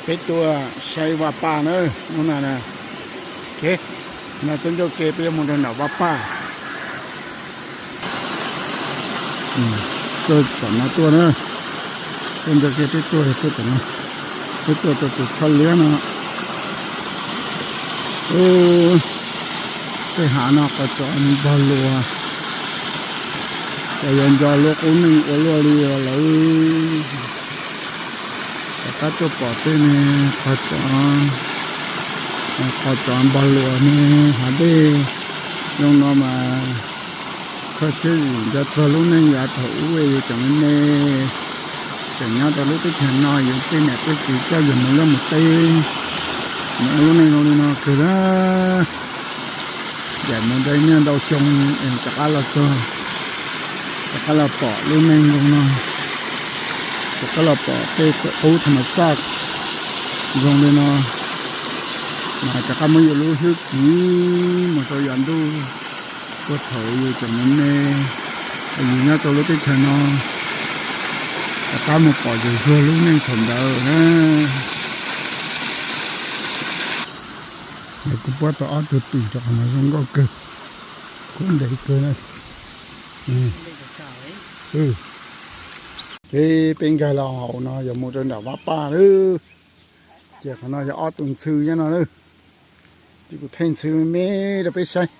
Peb tuaj saib vaj paj na, hnub no na. Ok, no txoj ncauj ke peb yuav mus rau nram vaj paj. Tuaj tom no tuaj na, txoj ncauj ke peb tuaj, tuaj tom no, peb tuaj rau tus choj liab no. Tej hav no qhov tsos npog luas, ces yog nco lub qub neej ua luaj li lawm. Rov qab tuaj pom tej ne, qhov tsos, qhov tsos npog luas ne, hav dej zoo no mas kho siab zim nco txog lub neej yav thaum ub yus tseem me me, tseem nyob rau lub teb chaws no, yus tej niam tej txiv coj yus mus liaj mus teb, mus ua lub neej zoo li no kawg na. Yaim mus nrau niaj ntau xyoo es rov qab los txog, rov qab los pom lub neej zoo no, rov qab los pom tej qub tham mas xaj zoo li no, mas rov qab muab yus lub hlwb kiv mus rau yav ntuj. Puag thaum yus tseem me me, yus nyob rau lub teb chaws no, rov qab mus pom yus txog lub neej thaum ntawd na. Kuv puab tau ob tug twm rau qhov no zoo nkauj kawg, kub ntev kawg na. Ces peb nkag los hauv no yog mus rau nram vaj paj lawm. Ces qhov no yog ob tug ntxhw nyob no lawm. Ces kuv thaij ntxhw me me rau peb saib.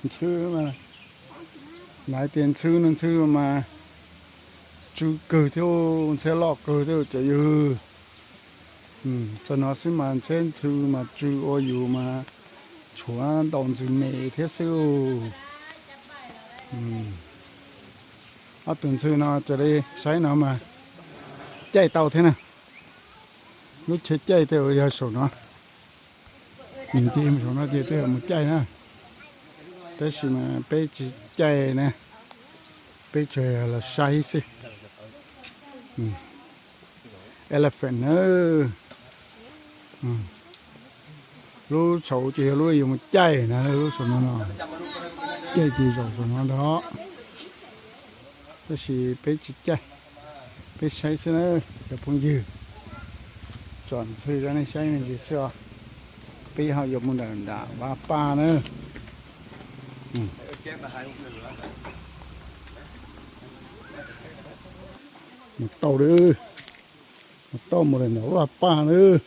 Ntxhw mas, lawv tias ntxhw no ntxhw mas tsw kawg thiab, ntxhw loj kawg thiab cov yawg. Txog no xwb mas ntxhw, ntxhw mas tsw ua yus mas tshuav ntaus ntxhw me thiab xwb. Ob tug ntxhw no raws li saib no mas caij tau thiab na. Lub chaw caij tej yog saum no, nti mus saum no ces tej mus caij na. Tab sis mas peb tsis caij na, peb tsuas los saib xwb. Elephant na. Lub saud ces yog lub yuav mus caij na, lub saum no no, caij ces zaum saum no ntag. Tab sis peb tsis caij, peb saib xwb na cov phooj ywg. Tsom ntxhw rau nej saib me ntsis xwb os. Peb ho yuav mus nram nram vaj paj na. Mus tau lawm, mus tau mus nram vaj paj lawm.